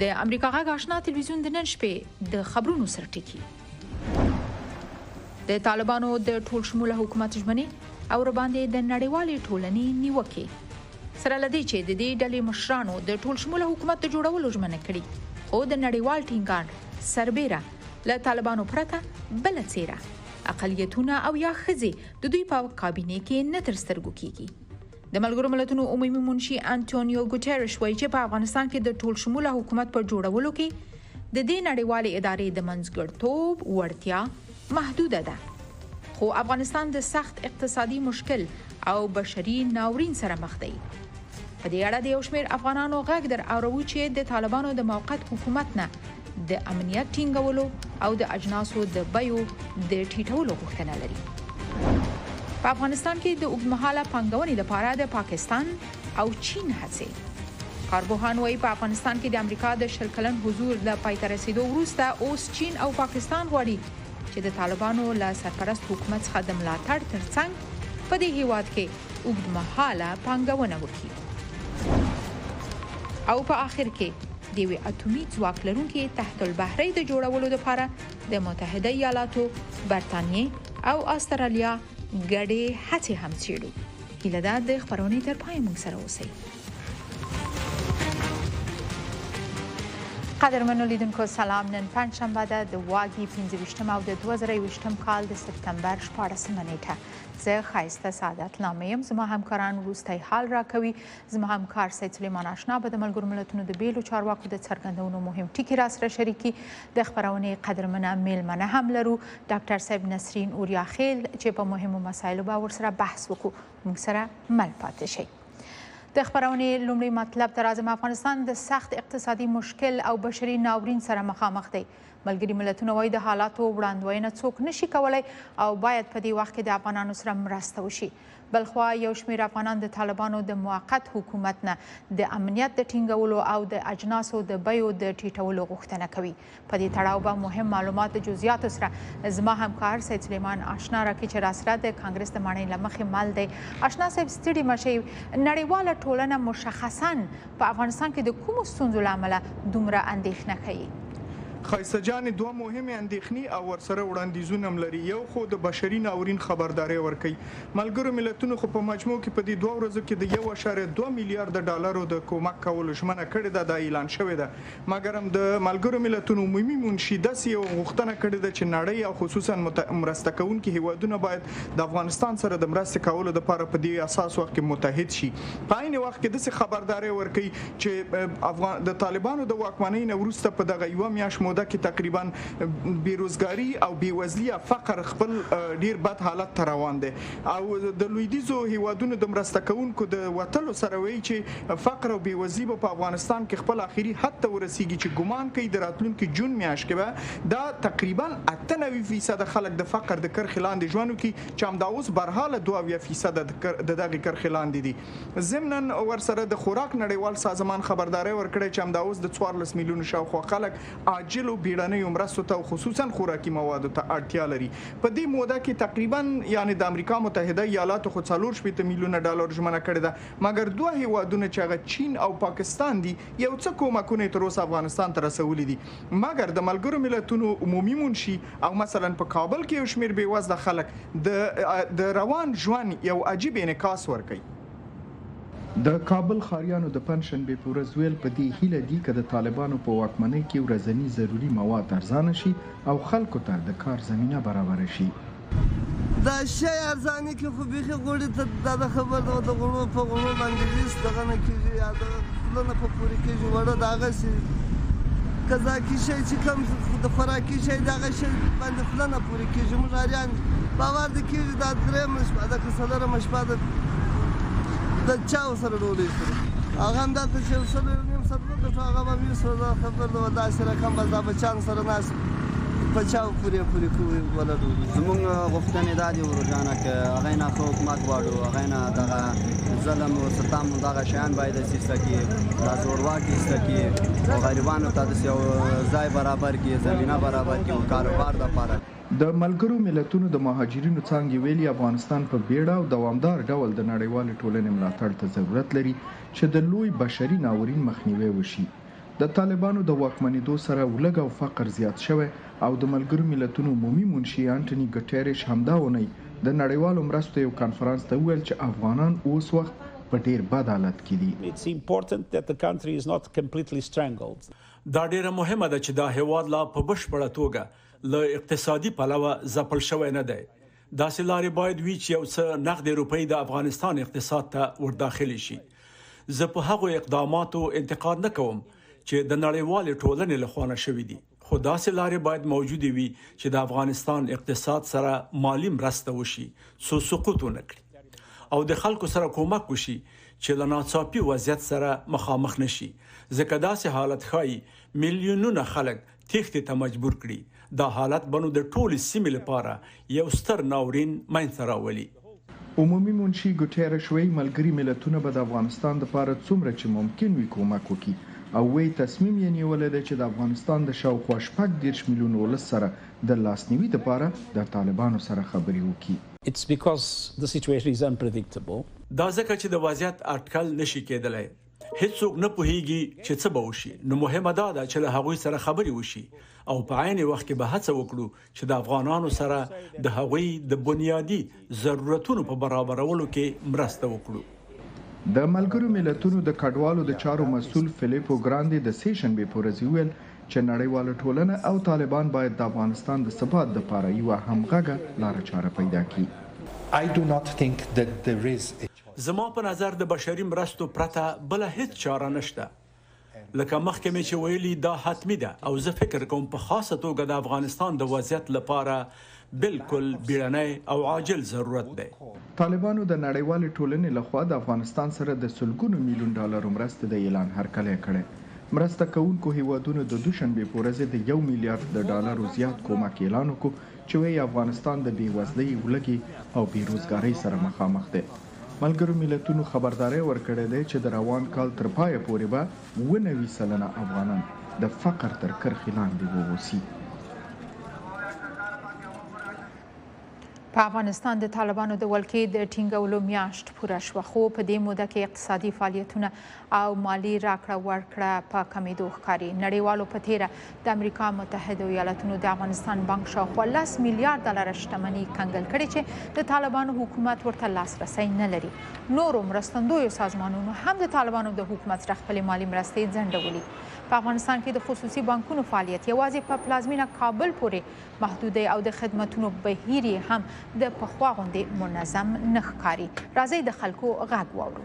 د امریکا غږ آشنا تلویزیون د نن شپې د خبرونو سرټکی: د طالبانو د ټولشموله حکومت ژمنې او ورباندې د نړیوالې ټولنې نیوکې. سره لدې چې د دې ډلې مشرانو د ټولشموله حکومت د جوړولو ژمنه کړې، خو د نړیوال ټینګار سربېره له طالبانو پرته بله څېره، اقلیتونه او یا ښځې د دوی په کابینه کې نه تر سترګو کیږي. د ملګرو ملتونو عمومي منشي انټونیو ګوتریش وایي چې په افغانستان کې د ټول شموله حکومت په جوړولو کې د دې نړیوالې ادارې د منځګړتوب وړتیا محدوده ده، خو افغانستان د سخت اقتصادي مشکل او بشري ناورین سره مخ دی. په دې اړه د یو شمېر افغانانو غږ در اورو چې د طالبانو د موقت حکومت نه د امنیت ټینګولو او د اجناسو د بیو د ټیټولو غوښتنه لري. په افغانستان کې د اوږدمهاله پانګونې لپاره د پاکستان او چین هڅې. کارپوهان وایي په افغانستان کې د امریکا د 20 کلن حضور له پای ته رسیدو وروسته اوس چین او پاکستان غواړي چې د طالبانو له سرپرست حکومت څخه د ملاتړ ترڅنګ په دې هیواد کې اوږدمهاله پانګونه وکړي. او په آخر کې د یوې اتومي ځواک لرونکي تحت البحرۍ د جوړولو لپاره د متحده ایالاتو، برتانیې او استرالیا ګډې هڅې هم څېړو. هیله ده د خپرونې تر پایه موږ سره اوسئ. قدرمنو لیدونکو سلام. نن پنجشنبه ده، د واګي 25 او د 2021 کال د سپتمبر 16 نیټه. زه ښایسته سعادت لامه یم. زما همکاران وروستی حال راکوي. زما همکار سید سلیمان آشنا به د ملګرو ملتونو د بیلو چارواکو د څرګندونو مهم ټکي را سره شریکي. د خپرونې قدرمنه میلمنه هم لرو، ډاکټر صاحب نسرین اوریاخیل، چې په مهمو مسایلو به ورسره بحث وکړو. موږ سره مل پاتې شئ. د خپرونې لومړی مطلب ته راځم. افغانستان د سخت اقتصادي مشکل او بشري ناورین سره مخامخ دی. ملګري ملتونه وایي د حالاتو وړاندوینه څوک نشي کولای او باید په دې وخت کې د افغانانو سره مرسته وشي. بلخوا یو شمېر افغانان د طالبانو د موقت حکومت نه د امنیت د ټینګولو او د اجناسو د بیو د ټیټولو غوښتنه کوي. په دې تړاو به مهم معلومات د جزئیاتو سره زما همکار سید سلیمان آشنا راکړي چې راسره د کانګرس د ماڼۍ له مخې مل دی. آشنا صاحب، ستړي مه شئ. نړیواله ټولنه مشخصاً په افغانستان کې د کومو ستونزو له امله دومره اندېښنه ښيي؟ ښایسته جانې، دوه مهمې اندېښنې او ورسره وړاندیزونه هم لري. یو خو د بشري ناورین خبرداری ورکوي. ملګرو ملتونو خو په مجموع کې په دې 2 ورځو کې د 1.2 میلیارد ډالرو د کومک کولو ژمنه کړې ده، دا اعلان شوې ده. مګر هم د ملګرو ملتونو عمومي منشي داسې یو غوښتنه کړې ده چې نړۍ او خصوصا مرسته کوونکي هیوادونه باید د افغانستان سره د مرستې کولو لپاره په دې اساس وخت کې متحد شي. په عین وخت کې داسې خبرداری ورکوي چې د طالبانو د واکمنۍ نه وروسته په دغه یوه میاشت موده کې تقریبا بیروزګاری او بیوزلي یا فقر خپل ډیر بد حالت ته روان دی او د لویدیځو هیوادونو د مرسته کوونکو د وتلو سره وایي چې فقر او بیوزلي به په افغانستان کې خپل آخري حد ته ورسیږي چې ګمان کوي د راتلونکي جون میاشت کې به دا تقریبا 98% خلک د فقر د کرښې لاندې ژوند وکړي چې همدا اوس برحاله 72% د دغې کرښې لاندې دي. ضمناً ورسره د خوراک نړیوال سازمان خبرداری ورکړی چې همدا اوس د 14 میلیونو شاوخوا خلک عاجلو بیړنیو مرستو ته او خصوصا خوراکي موادو ته اړتیا لري. په دې موده کې تقریبا یعنې د امریکا متحده ایالاتو خو 64 میلیونه ډالر ژمنه کړې ده، مګر دوه هیوادونه چې هغه چین او پاکستان دي یو څه کومکونه یې تر اوسه افغانستان ته رسولي دي. مګر د ملګرو ملتونو عمومي منشي او مثلا په کابل کې یو شمېر بېوزله خلک د روان ژوند یو عجیب انعکاس ورکوي. د کابل ښاریانو د پنجشنبې په ورځ ویل په دې هیله دي که د طالبانو په واکمنۍ کې ورځني ضروري مواد ارزانه شي او خلکو ته د کار زمینه برابره شي. دا شی ارزاني کې خو بیخي غوړي ته دا د خبر ده، د غوړو په غوړو باندې هېڅ دغه نه کېږي، یا د خوله نه په پورې کېږي، وړه د هغسې قزاقي شی چې کوم د خوراکي شی د هغه شی باندې خوله نه پورې کېږي. موږ اریان باور دې کېږي دا درېیمه شپه ده که څلورمه شپه ده د چا سره ډوډۍ خوري، هغه هم دلته چې یو سل یو نیم ساعت وګټو هغه به هم یوسو. دا خبر ده داسې رقم به دا بچیانو سره ناست په چاو پورې پورې کوي بله ډوډۍ. زمونږ غوښتنې دا دي ورور جانه که هغې نه ښه حکومت غواړو، هغې نه دغه ظلم او ستم دغه شیان باید ایسته کړي، دا زورواکي ایسته کړي او غریبانو ته داسې یو ځای برابر کړي، زمینه برابر کړي او کاروبار دپاره. د ملګرو ملتونو د مهاجرینو څانګې ویلي افغانستان په بیړه او دوامدار ډول د نړیوالې ټولنې ملاتړ ته ضرورت لري چې د لوی بشري ناورین مخنیوی وشي. د طالبانو د واکمنېدو سره ولږه او فقر زیات شوی او د ملګرو ملتونو عمومي منشي انټوني ګوټیریش همدا اونۍ د نړیوالو مرستو یو کانفرانس ته وویل چې افغانان اوس وخت په ډیر بد حالت کې دي. دا ډیره مهمه ده چې دا هیواد لا په بشپړه توګه له اقتصادي پلوه ځپل شوی نه دی. داسې لارې باید وي چې یو څه نغدې روپۍ د افغانستان اقتصاد ته ورداخلې شي. زه په هغو اقداماتو انتقاد نه کوم چې د نړیوالې ټولنې له خوا نه شوي دي، خو داسې لارې باید موجودې وي چې د افغانستان اقتصاد سره مالي مرسته وشي څو سقوط ونه کړي او د خلکو سره کومک وشي چې له ناڅاپي وضعیت سره مخامخ نه شي، ځکه داسې حالت ښايي میلیونونه خلک تېښتې ته مجبور کړي. دا حالت به نو د ټولې سیمې لپاره یو ستر ناورین منځته راولي. عمومي منشي ګوټیرش وایي، ملګري ملتونه به د افغانستان لپاره څومره چې ممکن وي کومک وکړي او وایي تصمیم یې نیولی دی چې د افغانستان د شاوخوا 36 میلیون ولس سره د لاسنیوي لپاره د طالبانو سره خبرې وکړي. It's because the situation is unpredictable. دا ځکه چې د وضعیت اټکل نه شي کېدلی. هیڅوک نه پوهیږي چې څه به وشي، نو مهمه دا ده چې له هغوی سره خبرې وشي او په عین وخت کې به هڅه وکړو چې د افغانانو سره د هغوی د بنیادي ضرورتونو په برابرولو کې مرسته وکړو. د ملګرو ملتونو د کډوالو د چارو مسؤل فلیپو ګراندې د سې شنبې په ورځ وویل چې نړیواله ټولنه او طالبان باید د افغانستان د ثبات لپاره یوه همغږه لاره چاره پیدا کړي. زما په نظر د بشري مرستو پرته بله هیڅ چاره نشته. لکه مخکې مې چې ویلي، دا حتمي ده او زه فکر کوم په خاصه توګه د افغانستان د وضعیت لپاره بالکل بیړنی او عاجل ضرورت دی. طالبانو د نړیوالې ټولنې له خوا د افغانستان سره د سلګونو میلیون ډالرو مرستې د اعلان هرکلی کړی. مرسته کوونکو هیوادونو د دوشنبې په ورځ د 1 میلیارد د ډالرو زیات کومک اعلان وکړ چې وایي افغانستان د بې وزلۍ، ولږې او بې روزګارۍ سره مخامخ دی. ملګرو ملتونو خبرداری ورکړی دی چې د روان کال تر پایه پورې به 97% افغانان د فقر تر کرښې لاندې واوسي. په افغانستان د طالبانو د ولکې د ټینګولو میاشت پوره شوه، خو په دې موده کې اقتصادي فعالیتونه او مالي راکړه ورکړه په کمېدو ښکاري. نړیوالو په تیره د امریکا متحدو ایالتونو د افغانستان بانک شاوخوا 10 میلیارډ ډالر شتمني کنګل کړې چې د طالبانو حکومت ورته لاسرسی نه لري. نورو مرستندویو سازمانونو هم د طالبانو د حکومت سره خپلې مالي مرستې ځنډولي. په افغانستان کې د خصوصي بانکونو فعالیت یوازې په پلازمینه کابل پورې محدود دی او د خدمتونو بهیر یې هم د پخوا غوندې منظم نه ښکاري. راځئ د خلکو غږ واورو.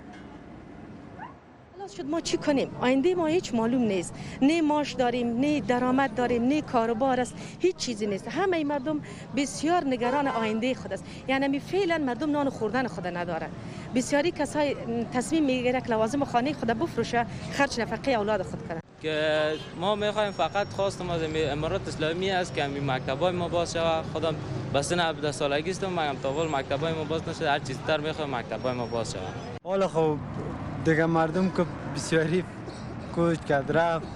خلاص شد، ما چی کنیم؟ آینده ما هیچ معلوم نیست. نه معاش داریم، نه درآمد داریم، نه کاروبار است، هیچ چیزی نیست. همه مردم بسیار نگران آینده خود است. یعنی فعلا مردم نان خوردن خود نداره. بسیاری کسای تصمیم میگیره که لوازم خانه خود بفروشه، خرج نفقه اولاد خود کنه. که ما میخوایم فقط خواست ما از امارات اسلامی است که همین مکتبای ما باز شود. خودم به سن 17 سالگی استم، مگم تا حال مکتبای ما باز نشده. هر چیز تر میخوایم مکتبای ما باز شود. حالا خب دیگه مردم که بسیاری کوچ کرد رفت،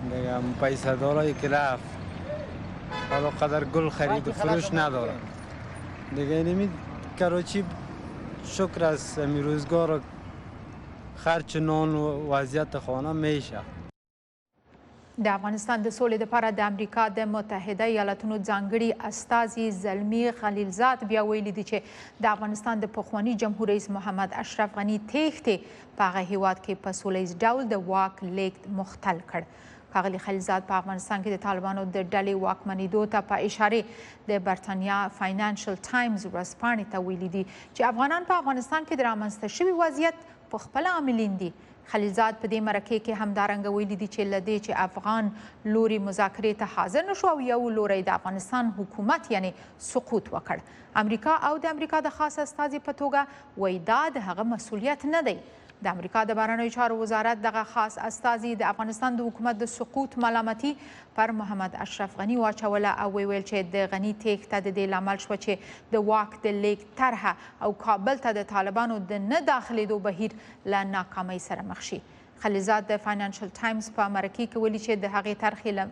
دیگه پیسه دارایی که رفت، حالا قدر گل خرید و فروش نداره دیگه. اینمی کراچی شکر از امی روزگار و خرچ نان و وضعیت خانه میشه. د افغانستان د سولې لپاره د امریکا د متحده ایالتونو ځانګړي استازي زلمي خلیلزاد بیا ویلي دي چې د افغانستان د پخواني جمهور رئیس محمد اشرف غني تېښتې په هغه هیواد کې په سوله ییز ډول د واک لیږد مختل کړ. ښاغلي خلیلزاد په افغانستان کې د طالبانو د ډلې واکمنېدو ته په اشارې د برتانیا فاینانشل ټایمز ورځپاڼې ته ویلي دي چې افغانان په افغانستان کې د رامنځته شوي وضعیت په خپله عاملین دي. خلیلزاد په دې مرکې کې همدارنګه ویلي دي چې له دې چې افغان لوري مذاکرې ته حاضر نه شو او یو لوری د افغانستان حکومت یعنی سقوط وکړ، امریکا او د امریکا د خاص استازي په توګه وایي دا د هغه مسولیت نه دی. د امریکا د بهرنیو چارو وزارت دغه خاص استازي د افغانستان د حکومت د سقوط ملامتي پر محمد اشرف غني واچوله او ویل چې د غني تېښته د دې لامل شوه چې د واک د لیږد طرحه او کابل ته د طالبانو د نه داخلېدو بهیر له ناکامۍ سره مخ شي. خلیلزاد د فاینانشل ټایمز په مرکې کې ویلي چې د هغې طرحې له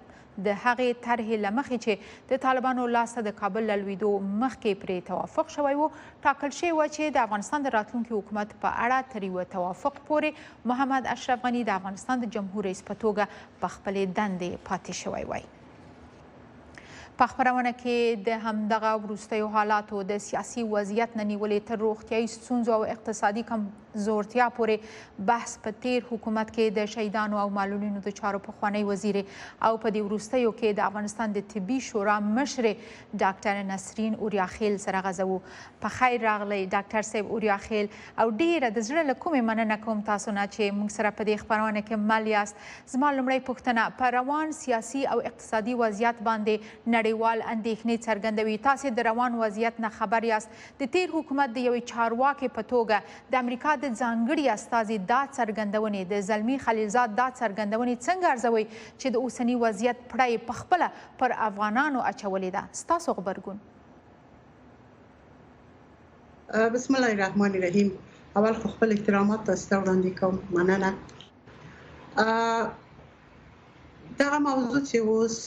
د هغې طرحې له مخې چې د طالبانو لاس ته د کابل له لویدو مخکې پرې توافق شوی و، ټاکل شوې وه چې د افغانستان د راتلونکي حکومت په اړه تر یوه توافق پورې محمد اشرف غني د افغانستان د جمهور رئیس په توګه په خپلې دندې پاتې شوی وای. په خپرونه کې د همدغه وروستیو حالاتو د سیاسي وضعیت نه نیولې تر روغتیایي ستونزو او اقتصادي کمزورتیا پورې بحث په تیر حکومت کې د شهیدانو او معلولینو د چارو پخوانۍ وزیرې او په دې وروستیو کې د افغانستان د طبي شورا مشرې ډاکټر نسرین اوریاخیل سره غځوو. په خیر راغلی ډاکټر صاحب اوریاخیل او ډیره د زړه له کومې مننه کوم تاسو نه چې موږ سره په دې خپرونه کې مل یاست. زما لومړۍ پوښتنه، په روان سیاسي او اقتصادي وضعیت باندې نړیوال اندېښنې څرګندوي، تاسې د روان وضعیت نه خبر یاست، د تیر حکومت د یوې چارواکې په توګه د امریکا د ځانګړي استازي دا څرګندونې، د زلمي خلیلزاد دا څرګندونې څنګه ارزوئ چې د اوسني وضعیت پړه یې پخپله پر افغانانو اچولې ده؟ ستاسو غبرګون؟ بسم الله الرحمن الرحیم. اول خو خپل احترامات تاسو ته وړاندې کوم، مننه. دغه موضوع چې اوس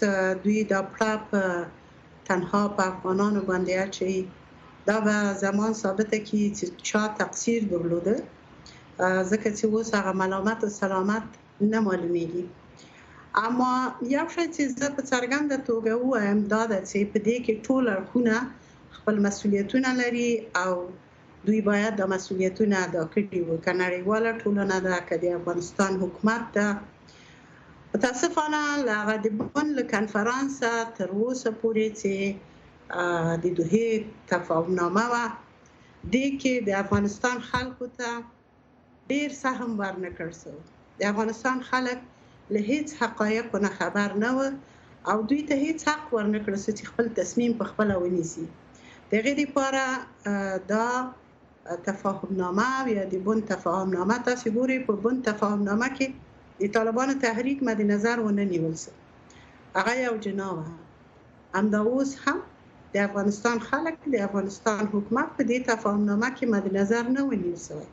دوی دا پړه په تنها په افغانانو باندې اچوي، دا به زمان ثابته کړي چې چا تقصیر درلوده، ځکه چې اوس هغه ملامت او سلامت نه معلومیږي. اما یو شی چې زه په څرګنده توګه ووایم دا ده چې په دې کې ټول اړخونه خپل مسولیتونه لري او دوی باید دا مسولیتونه ادا کړي وو، که نړیواله ټولنه ده، که د افغانستان حکومت ده. متاسفانه له هغه د بن له کنفرانسه تر اوسه پورې چې د دوحې تفاهمنامه وه، دې کې د افغانستان خلکو ته ډیر سهم ورنکړ سو. د افغانستان خلک له هیڅ حقایقو نه خبر نه و او دوی ته هیڅ حق ورنکړل سو چې خپل تصمیم په خپله ونیسي. د هغې لپاره دا تفاهمنامه او یا د بن تفاهمنامه، تاسو ګورئ په بن تفاهمنامه کې د طالبانو تحریک مد نظر ونه نیول سو، هغه یو جنا وه. همدا اوس هم د افغانستان خلک، د افغانستان حکومت په دې تفاهمنامه کې مد نظر نه ونیول سوی،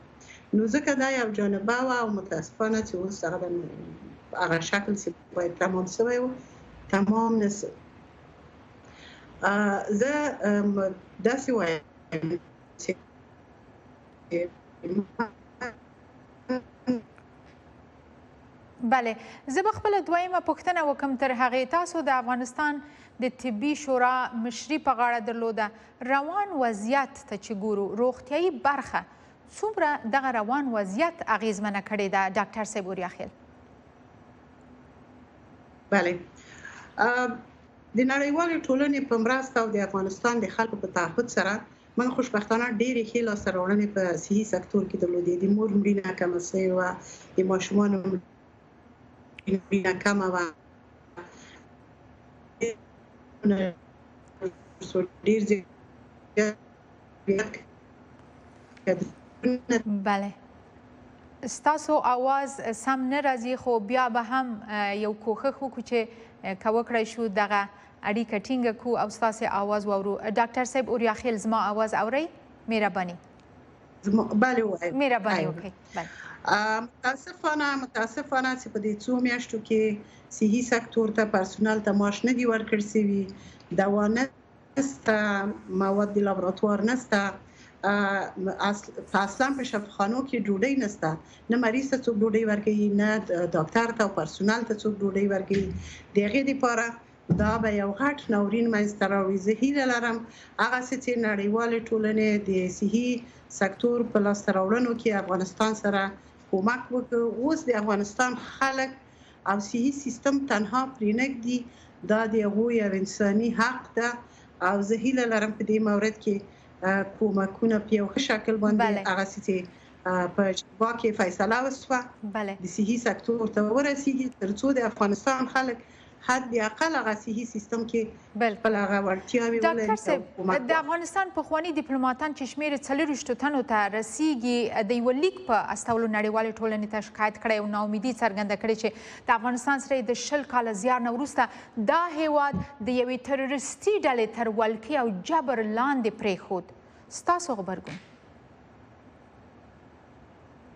نو ځکه دا یو جانبه وه او متاسفانه چې اوس هغه هغه شکل چې باید تمام سوی و تمام نه سو. زه داسې وایم چې بله، زه به خپله دویمه پوښتنه وکم تر هغې. تاسو د افغانستان د طبي شورا مشري په غاړه درلوده، روان وضعیت ته چې ګورو روغتیایي برخه څومره دغه روان وضعیت اغیزمنه کړې ده ډاکټر صاحب اوریاخیل؟ بله، د نړیوالې ټولنې په مرسته او د افغانستان د خلکو په تعهد سره موږ خوشبختانه ډېرې ښې لاسته راوړنې په صحي سکتور کې درلودې. د مور مړینه کمه سوې وه، د ماشومانو مړینه کمه وه، ډېر زیات. بله، ستاسو اواز سم نه راځي، خو بیا به هم یو کوښښ وکړو چې که وکړای شو دغه اړیکه ټینګه کو او ستاسو اواز واورو. ډاکټر صاحب اوریاخیل، زما اواز اورئ؟ مهرباني. بله وایم. مهرباني وکړئ. متاسفانه متاسفانه چې په دې څو میاشتو کې صحي سکتور ته پرسونل ته معاش نه دی ورکړ سوي، دوا نسته، مواد د لابراتوار نسته، اصلا په شفاخانو کې ډوډۍ نسته، نه مریض ته څوک ډوډۍ ورکوي، نه ډاکټر ته او پرسونل ته څوک ډوډۍ ورکوي. د هغې لپاره دا به یو غټ ناورین منځته راوړي. زه هیله لرم هغسې چې نړیوالې ټولنې د صحي سکتور په لاسته راوړنو کې افغانستان سره کومک وکړي، اوس د افغانستان خلک او صحي سیستم تنها پرېنږدي، دا د هغوی یو انساني حق ده او زه هیله لرم په دې مورد کې کومکونه په یو ښه شکل باندې هغسې چې په جنیوا کې فیصله وسوه د صحي سکتور ته ورسیږي، ترڅو د افغانستان خلک حد اقل هغه صحي سیستم کې خپل هغه وړتیاوې ولري. ډاکټر صاحب، د افغانستان پخواني دیپلوماتان چې شمېر یې 24 تنو ته رسیږي د یوه لیک په استولو نړیوالې ټولنې ته شکایت کړی او ناامیدي څرګنده کړې چې د افغانستان سره د 20 کاله زیار نه وروسته دا هیواد د یوې تروریستي ډلې تر ولکې او جبر لاندې پرېښود. ستاسو غبرګون؟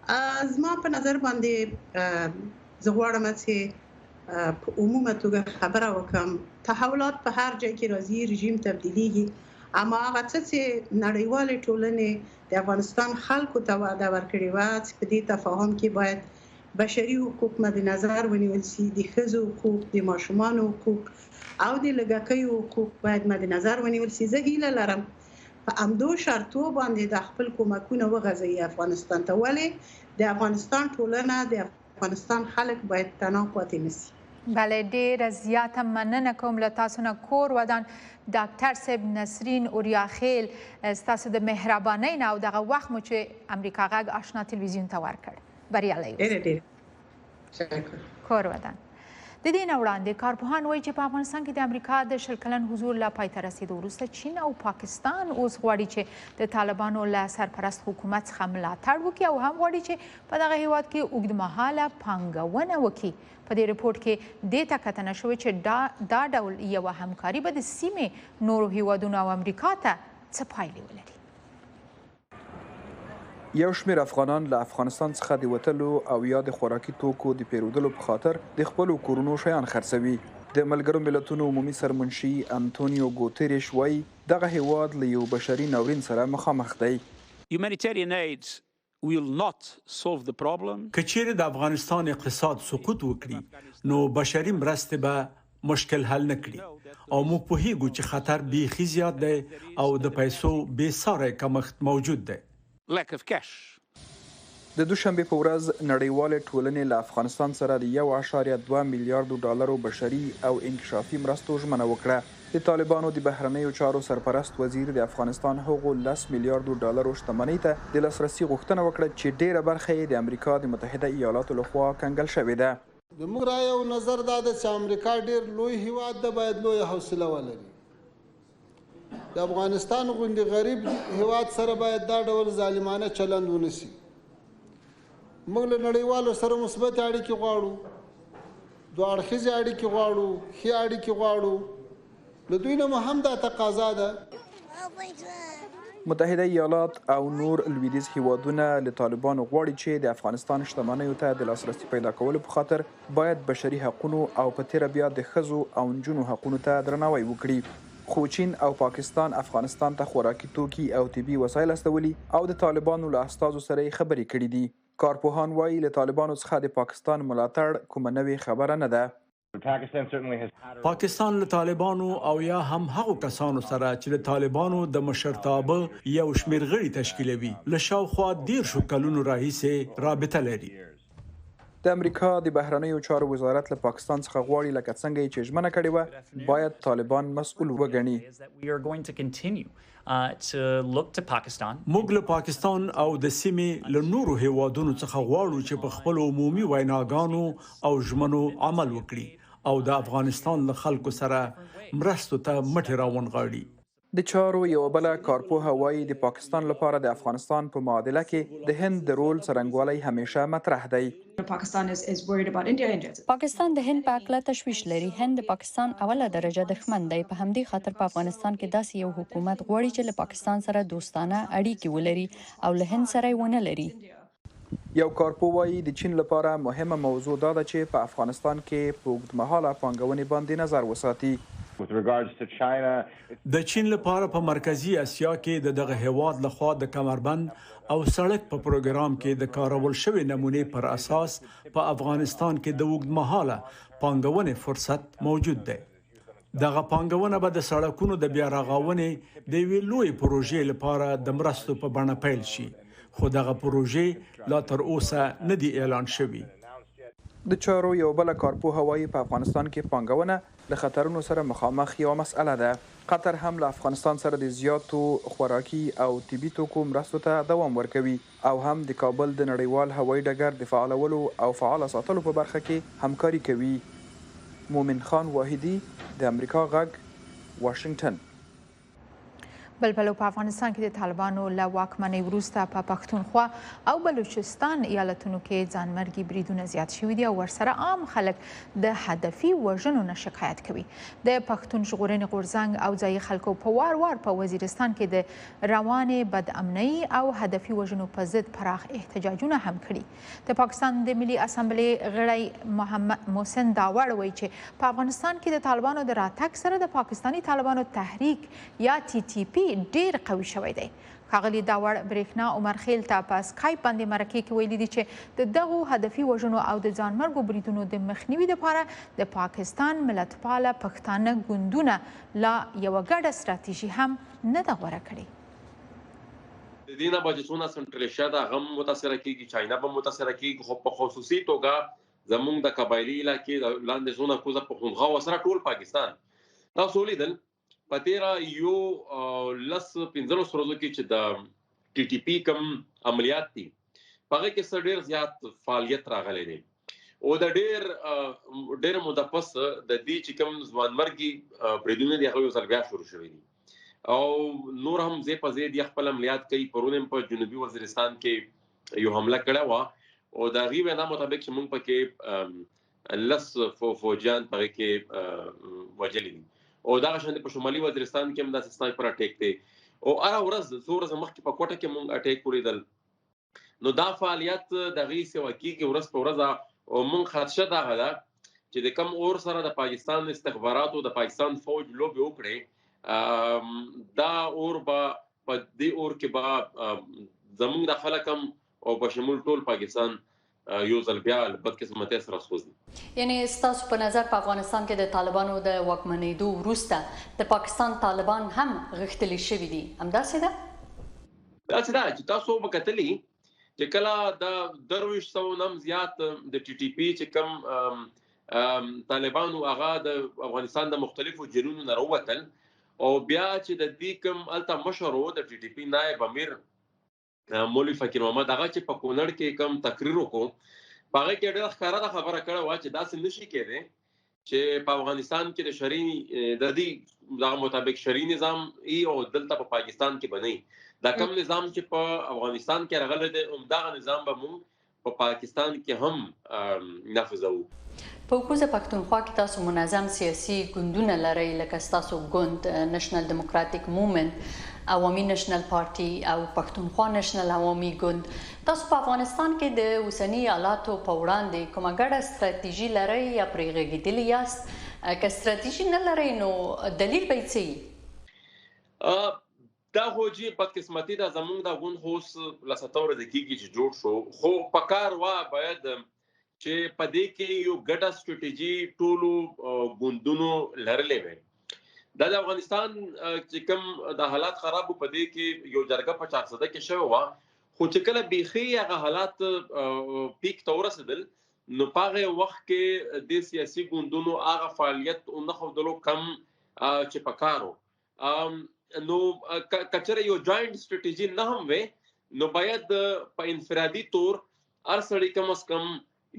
زما په نظر باندې زه غواړم چې په عمومه توګه خبره وکم. تحولات په هر ځای کې راځي، رژیم تبدیلیږي، اما هغه څه چې نړیوالې ټولنې د افغانستان خلکو ته وعده ورکړې وه چې په دې تفاهم کې باید بشري حقوق مد نظر ونیول شي، د ښځو حقوق، د ماشومانو حقوق او د لږکیو حقوق باید مد نظر ونیول شي. زه هیله لرم په همدو شرطو باندې دا خپل کومکونه وغځوي افغانستان ته، ولې د افغانستان ټولنه، د افغانستان خلک باید تنها پاتې نشي. بله ډیره زیاته مننه کوم له تاسو نه. کور ودان ډاکټر صاحب نسرین اوریاخیل، ستاسو د مهربانۍ نه او دغه وخت مو چې امریکا غږ آشنا تلویزیون ته ورکړ. بریالی اوسئ. ډیره ډیره تشکر. کور ودان. د دې نه وړاندې کارپوهان وایي چې په افغانستان کې د امریکا د 20 کلن حضور له پای ته رسېدو وروسته چین او پاکستان اوس غواړي چې د طالبانو له سرپرست حکومت څخه ملاتړ وکړي او هم غواړي چې په دغه هیواد کې اوږدمهاله پانګونه وکړي. په دې رپورټ کې دې ته کتنه شوې چې دا ډول یوه همکاري به د سیمې نورو هیوادونو او امریکا ته څه پایلې ولري. یو شمېر افغانان له افغانستان څخه د وتلو او یا د خوراکي توکو د پېرودلو په خاطر د خپلو کورونو شیان خرڅوي. د ملګرو ملتونو عمومي سرمنشي انتونیو ګوتریش وايي، دغه هېواد له یو بشري ناورین سره مخامخ دی. Humanitarian aid will not solve the problem. که چیرې د افغانستان اقتصاد سقوط وکړي، نو بشري مرستې به مشکل حل نه کړي او موږ پوهیږو چې خطر بیخي زیات دی او د پیسو بې ساری کمښت موجود دی. Lack of cash. د دوشنبې په ورځ نړیوالې ټولنې له افغانستان سره د 1.2 میلیاردو ډالرو بشري او انکشافي مرستو ژمنه وکړه. د طالبانو د بهرنیو چارو سرپرست وزیر د افغانستان هغو 10 میلیاردو ډالرو شتمنۍ ته د لاسرسي غوښتنه وکړه چې ډېره برخه یې د امریکا د متحده ایالاتو له خوا کنګل شوې ده. زموږ رایه او نظر دا ده چې امریکا ډېر لوی هېواد ده، باید لویه حوصله ولري. د افغانستان غوندې غریب هېواد سره باید دا ډول ظالمانه چلند ونه شي. موږ له نړیوالو سره مثبتې اړیکې غواړو، دوه اړخیزې اړیکې غواړو، ښې اړیکې غواړو. له دوی نه مو هم دا تقاضا ده. متحده ایالات او نور لویدیځ هیوادونه له طالبانو غواړي چې د افغانستان شتمنیو ته د لاسرسي پیدا کولو په خاطر باید بشري حقونو او په تېره بیا د ښځو او نجونو حقونو ته درناوی وکړي. خو چین او پاکستان افغانستان ته خوراکي توکي او طبي وسایل استولي او د طالبانو له استازو سره یې خبرې کړې دي. کارپوهان وايي، له طالبانو څخه د پاکستان ملاتړ کومه نوې خبره نه ده. پاکستان له طالبانو او یا هم هغو کسانو سره چې د طالبانو د مشرتابه یو شمېر غړي تشکیلوي، له شاوخوا 30 کلونو راهیسې رابطه لري. د امریکا د بهرنیو چارو وزارت له پاکستان څخه غواړي لکه څنګه یې چې ژمنه کړې وه، باید طالبان مسؤل وګڼي. موږ له پاکستان او د سیمې له نورو هېوادونو څخه غواړو چې په خپلو عمومي ویناګانو او ژمنو عمل وکړي او د افغانستان له خلکو سره مرستو ته مټې راونغاړي. د چارو یوه بله کارپوهه وايي، د پاکستان لپاره د افغانستان په معادله کې د هند د رول څرنګوالی همیشه مطرح دی. پاکستان د هند په هکله تشویش لري. هند د پاکستان اوله درجه دښمن دی. په همدې خاطر په افغانستان کې داسې یو حکومت غواړي چې له پاکستان سره دوستانه اړیکې ولري او له هند سره یې ونه لري. یو کارپوه وايي، د چین لپاره مهمه موضوع دا ده چې په افغانستان کې په اوږدمهاله پانګونې باندې نظر وساتي. د چین لپاره په مرکزي اسیا کې د دغه هېواد له خوا د کمربند او سړک په پروګرام کې د کارول شوې نمونې پر اساس په افغانستان کې د اوږدمهاله پانګونې فرصت موجود دی. دغه پانګونه به د سړکونو د بیا رغاونې د یوې لویې پروژې لپاره د مرستو په بڼه پیل شي، خو دغه پروژې لا تر اوسه نه دي اعلان شوي. د چارو یوه بله کارپوهه وايي، په افغانستان کې پانګونه له خطرونو سره مخامخ یوه مسئله ده. قطر هم له افغانستان سره د زیاتو خوراکي او طبي توکو مرستو ته دوام ورکوي او هم د کابل د نړیوال هوایي ډګر د فعالولو او فعاله ساتلو په برخه کې همکاري کوي. مومن خان واحدي، د امریکا غږ، واشنګټن. بل پلو په افغانستان کې د طالبانو له واکمنۍ وروسته په پښتونخوا او بلوچستان ایالتونو کې ځانمرګي بریدونه زیات شوي دي او ورسره عام خلک د هدفي وژنو نه شکایت کوي. د پښتون ژغورنې غورځنګ او ځایي خلکو په وار وار په وزیرستان کې د روانې بدامنۍ او هدفي وژنو په ضد پراخ احتجاجونه هم کړي. د پاکستان د ملي اسمبلې غړی محمد محسن داوړ وایي چې په افغانستان کې د طالبانو د راتګ سره د پاکستاني طالبانو تحریک یا ټي ټي پي ډیر قوي شوی دی. ښاغلي داوړ برېښنا عمرخېل ته په سکایپ باندې مرکې کې ویلي دي چې د دغو هدفي وژنو او د ځانمرګو بریدونو د مخنیوي لپاره د پاکستان ملتپاله پښتانه ګوندونه لا یوه ګډه ستراتیژي هم نه ده غوره کړې. د دې نه به چې څونه سنټرل ایشیا ده هغه هم متاثره کېږي، چاینا به هم متاثره کېږي، خو په خصوصي توګه زمونږ د قبایلي علاقې د لاندې څونه کوزه پښتونخوا ورسره ټول پاکستان. تاسو ولیدل په تیره یو لس 15 ورځو کې چې د ټي ټي پي کوم عملیات دي په هغه کې څه ډیر زیات فعالیت راغلی دی او د ډیر ډیر موده پس د دې چې کوم ځوانمرګي بریدونه دي هغه یو ځل بیا شروع شوي دي او نور هم ځای په ځای دي خپل عملیات کوي. پرون هم په جنوبي وزیرستان کې یو حمله کړې وه او د هغې وینا مطابق چې موږ پکې لس فوجیان په کې وژلي دي او دغه شان په شمالي وزیرستان کې هم داسې سنایپر اټیک دی او هره ورځ څو ورځې مخکې په کوټه کې مونږ اټیک ولیدل. نو دا فعالیت د هغې سیوا کېږي ورځ په ورځ او مونږ خدشه دغه ده چې د کم اور سره د پاکستان استخباراتو د پاکستان فوج لوبې وکړي، دا اور به په دې اور کې به زمونږ د خلک هم او په شمول ټول پاکستان یو ځل بیا له بدقسمتۍ سره سوځي. یعنی ستاسو په نظر په افغانستان کې د طالبانو د واکمنېدو وروسته د پاکستان طالبان هم غښتلي شوي دي، همداسې ده؟ داسې ده چې تاسو به کتلي چې کله د 2300 نه هم زیات د ټي ټي پي چې کوم طالبانو هغه د افغانستان د مختلفو جیلونو نه راووتل او بیا چې د دې کوم هلته مشر و د ټي ټي پي نایب امیر مولوي فقیر محمد هغه چې په کونړ کې کوم تقریر وکړو په هغه کې ډېره ښکاره دا خبره کړې وه چې داسې نشي کېدی چې په افغانستان کې د شرعي د دې دغه مطابق شرعي نظام ای او دلته په پاکستان کې به نه دا کوم نظام چې په افغانستان کې راغلی دی همدغه نظام به مونږ په پاکستان کې هم نافذوو. په کوزه پښتونخوا کې تاسو منظم سیاسي ګوندونه لرئ لکه ستاسو ګوند نشنل دیموکراتیک موومنټ، عوامي نشنل پارټي او پښتونخوا نشنل عوامي ګوند. تاسو په افغانستان کې د اوسني حالاتو په وړاندې کومه ګډه ستراتیژي لرئ یا پرې غږېدلي یاست؟ که ستراتیژي نه لرئ نو دلیل به یې څه وي؟ دا خو جی بدقسمتي ده، زمونږ دا ګوند خو اوس لس اته ورځې کېږي چې جوړ شو، خو پکار وه باید چې په دې کې یو ګډه سټراټیژي ټولو ګوندونو لرلې وي. دا د افغانستان چې کوم د حالات خراب په دې کې یو جرګه په چارسده کې شوې وه، خو چې کله بیخي هغه حالات پیک ته ورسېدل نو په هغه وخت کې د سیاسي ګوندونو هغه فعالیت ونه ښودلو کم چې پکار و. نو کچره یو جوائنټ سټراټیژي نه هم وي نو باید په انفرادي طور هر سړي کم از کم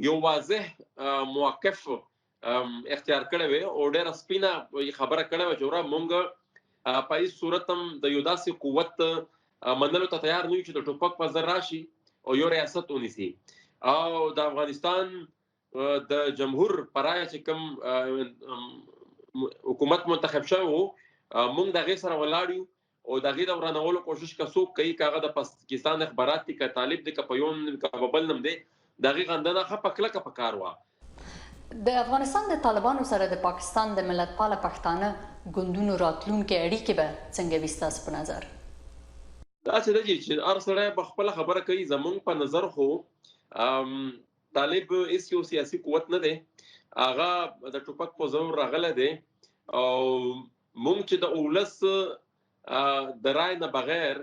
یو واضح موقف اختیار کړی وي او ډیره سپینه خبره کړې وه چې وروره مونږ په هیڅ صورت هم د یو داسې قوت منلو ته تیار نه یو چې د ټوپک په زر راشي او یو ریاست ونیسي. او د افغانستان د جمهور په رایه چې کوم حکومت منتخب شوی وو مونږ د هغې سره ولاړ یو او د هغې د ورانولو کوشش که څوک کوي، که هغه د پاکستان اخبارات دي، که طالب دی، که په یو نوم که په بل نوم دی، د هغې غندنه ښه په کلکه په کار وه. د افغانستان د طالبانو سره د پاکستان د ملتپاله پښتانه ګوندونو راتلونکې اړیکې به څنګه وي ستاسو په نظر؟ داسې ده چې هر سړی په خپله خبره کوي. زمونږ په نظر خو طالب هیڅ یو سیاسي قوت نه دی، هغه د ټوپک په زور راغلی دی او مونږ چې د اولس د رای نه بغیر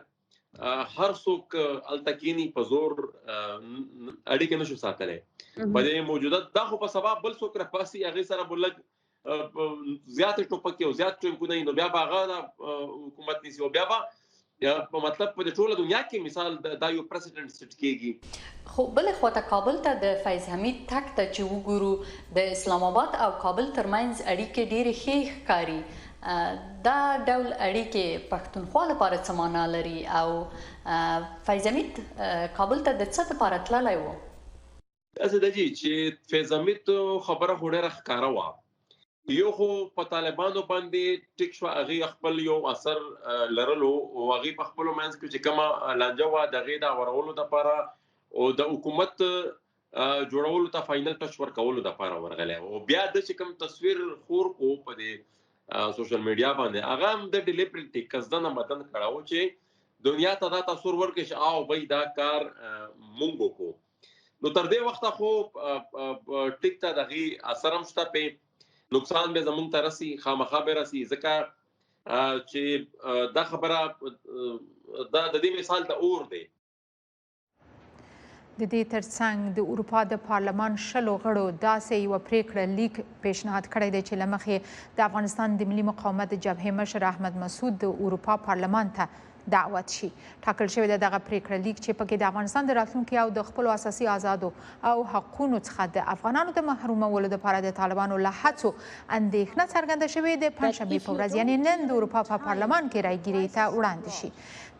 هر څوک هلته کینی په زور اړیکه نشو ساتلی. په دې موجوده دا خو په سبا بل څوک راپاسي هغې سره به لږ زیات ټوپکې او زیات ټانکونه نو بیا به هغه حکومت نیسي او بیا به په مطلب په ټوله دنیا کې مثال دا یو پریسیډنټ سیټ کیږي. خو بل خواته کابل ته د فیض حمید تګ ته چې وګورو د اسلام آباد او کابل ترمنځ اړیکې ډېرې ښې ښکاري. دا ډول اړیکې پښتونخوا لپاره څه معنا لري او فیض حمید کابل ته د څه لپاره تللی و؟ داسې ده جي چې فیض حمید خبره خو ډېره ښکاره وه. یو خو په طالبانو باندې ټیک شو، هغې خپل یو اثر لرلو او هغې په خپلو منځ کې چې کومه لانجه وه د هغې د اورولو دپاره او د حکومت جوړولو ته فاینل ټچ ورکولو دپاره ورغلی او بیا د چې کوم تصویر خور کو په دې سوشل میډیا باندې هغه هم د ډیلیبریټلی قصداً مدن کړه و چې دنیا ته دا تاثر ورکړي چې آو بھائی دا کار مونږ وکړو. نو تر دې وخته خو ټیک ته دغه اثر هم شته، په نقصان به زمونږ ته رسی، خامخا به رسی، ځکه چې دا خبره دا د دې مثال ته اور دی. د دې ترڅنګ د اروپا د پارلمان 20 غړو داسې یوه پریکړه لیک پیشنهاد کړی دی چې له مخې د افغانستان د ملي مقاومت د جبهې مشر احمد مسعود د اروپا پارلمان ته دعوت شي. ټاکل شوې ده دغه پریکړه لیک چې پکې د افغانستان د راتلونکي او د خپلو اساسي ازادو او حقونو څخه د افغانانو د محرومولو لپاره د طالبانو له هڅو اندېښنه څرګنده شوې، د پنجشنبې په ورځ یعنې نن د اروپا په پارلمان کې رایګیرۍ ته وړاندې شي.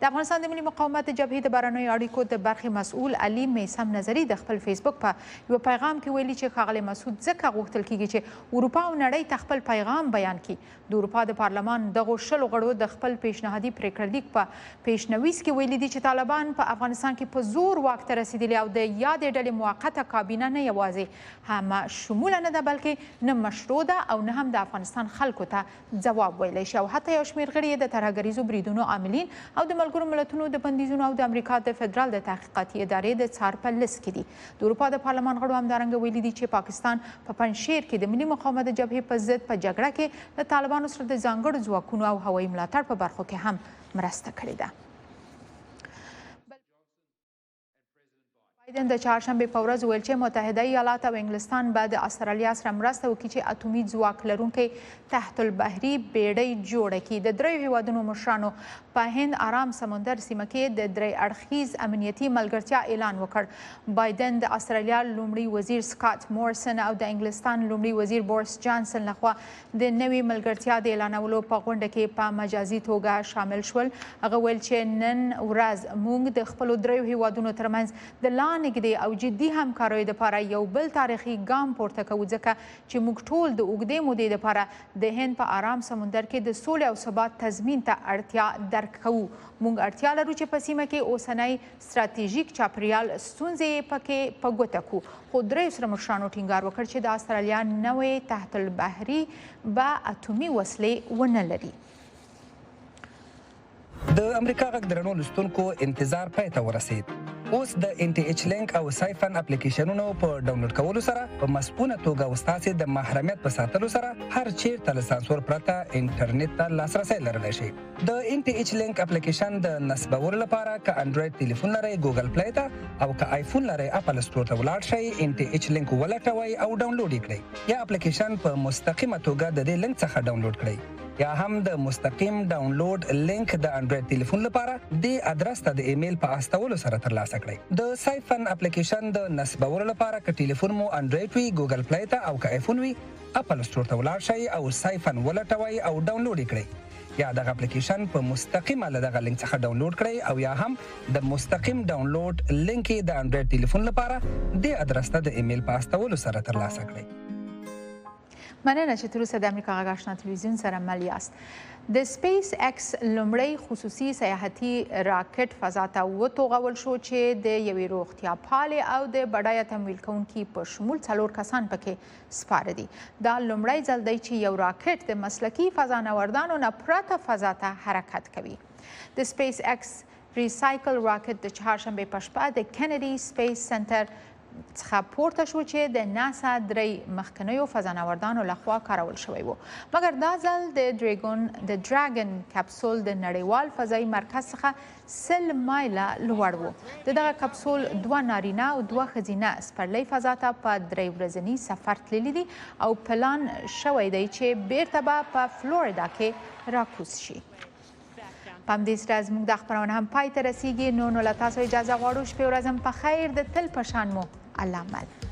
د افغانستان د ملي مقاومت د جبهې د بهرنیو اړیکو د برخې مسؤل علي میثم نظري د خپل فیسبوک په یوه پیغام کې ویلي چې ښاغلی مسعود ځکه غوښتل کیږي چې اروپا او نړۍ ته خپل پیغام بیان کړي. د اروپا د پارلمان دغو 20 غړو د خپل پیشنهادي پریکړه لیک په پیشنویس کې ویلي دي چې طالبان په افغانستان کې په زور واک ته رسیدلي او د یادې ډلې موقته کابینه نه یوازې همه شموله نه ده بلکې نه مشروع ده او نه هم د افغانستان خلکو ته ځواب ویلی شي او حتی یو شمېر غړي یې د ترهګریزو بریدونو عاملین او د ملګرو ملتونو د بندیزونو او د امریکا د فدرال د تحقیقاتي ادارې د څار په لست کې دي. د اروپا د پارلمان غړو همدارنګه ویلي دي چې پاکستان په پنجشیر کې د ملي مقاومت د جبهې په ضد په جګړه کې له طالبانو سره د ځانګړو ځواکونو او هوایي ملاتړ په برخو کې هم مرسته کړې ده. بایدن د چهارشنبې په ورځ وویل چې متحده ایالات او انګلستان به د استرالیا سره مرسته وکړي چې اتومي ځواک لرونکی تحت البحري بیړۍ جوړه کړي. د دریو هیوادونو مشرانو په هند آرام سمندر سیمه کې د درې اړخیز امنیتي ملګرتیا اعلان وکړ. بایدن د استرالیا لومړي وزیر سکاټ مورسن او د انګلستان لومړي وزیر بورس جانسن لخوا د نوې ملګرتیا د اعلانولو په غونډه کې په مجازي توګه شامل شول. هغه ویل چې نن ورځ موږ د خپلو دریو هیوادونو ترمنځ د لا نږدې او جدي همکاریو لپاره یو بل تاریخي ګام پورته کوو، ځکه چې موږ ټول د اوږدې مودې لپاره د هند په آرام سمندر کې د سولې او ثبات تضمین ته اړتیا درک کوو. موږ اړتیا لرو چې په سیمه کې اوسنی ستراتیژیک چاپیریال ستونزې پکې په ګوته کړو. خو دریو سره مشرانو ټینګار وکړ چې د استرالیا نوې تحت البحري به اتومي وسلې ونه لري. د امریکا غږ درنو لوستونکو انتظار پای ته ورسید. اوس د ان ټي ایچ لینک او سایفن اپلیکیشنونو په ډاونلوډ کولو سره په مصئونه توګه او ستاسې د محرمیت په ساتلو سره هر چیرته له سانسور پرته انټرنیټ ته لاسرسی لرلی شئ. د ان ټي ایچ لینک اپلیکیشن د نصبولو لپاره که انډراید ټلیفون لرئ ګوګل پلی ته او که آیفون لرئ اپل سټور ته ولاړ شئ، ان ټي ایچ لینک ولټوئ او ډاونلوډ یې کړئ، یا اپلیکیشن په مستقیمه توګه د دې لینک څخه ډاونلوډ کړئ، یا هم د مستقیم ډاونلوډ لینک د انډراید ټلیفون لپاره دې ادرس ته د ایمیل په استولو سره ترلاسه کړئ. د سایفن اپلیکیشن د نصبولو لپاره که ټلیفون مو انډراید وي ګوګل پلی ته او که آیفون وي اپل سټور ته ولاړ شئ او سایفن ولټوئ او ډاونلوډ یې کړئ، یا دغه اپلیکیشن په مستقیمه له دغه لینک څخه ډاونلوډ کړئ او یا هم د مستقیم ډاونلوډ لینک د انډراید ټلیفون لپاره دې ادرس ته د ایمیل په استولو سره ترلاسه کړئ. مننه چې تر اوسه د امریکا غږ آشنا تلویزیون سره مل یاست. د سپیس ایکس لومړی خصوصي سیاحتي راکټ فضا ته وتوغول شو چې د یوې روغتیا پالې او د بډایه تمویل کوونکي په شمول 4 کسان پکې سپاره دي. دا لومړی ځل دی چې یو راکټ د مسلکي فضانوردانو نه پرته فضا ته حرکت کوي. د سپیس ایکس ریسایکل راکټ د چهارشنبې په شپه د کینیډي سپیس سنټر څخه پورته شو چې د ناسا درې مخکنیو فضانوردانو لخوا کارول شوی و، مګر دا ځل د ډراګن کپسول د نړیوال فضایي مرکز څخه 100 مایله لوړ و. د دغه کپسول 2 نارینه او 2 ښځینه سپرلۍ فضا ته په 3 ورځني سفر تللي دي او پلان شوی دی چې بیرته به په فلوریدا کې راکوز شي. په همدې سره زموږ دا خپرونه هم پای ته رسیږي. نو له تاسو اجازه غواړو. شپې ورځ هم په خیر، د تل په شان مو الله مل.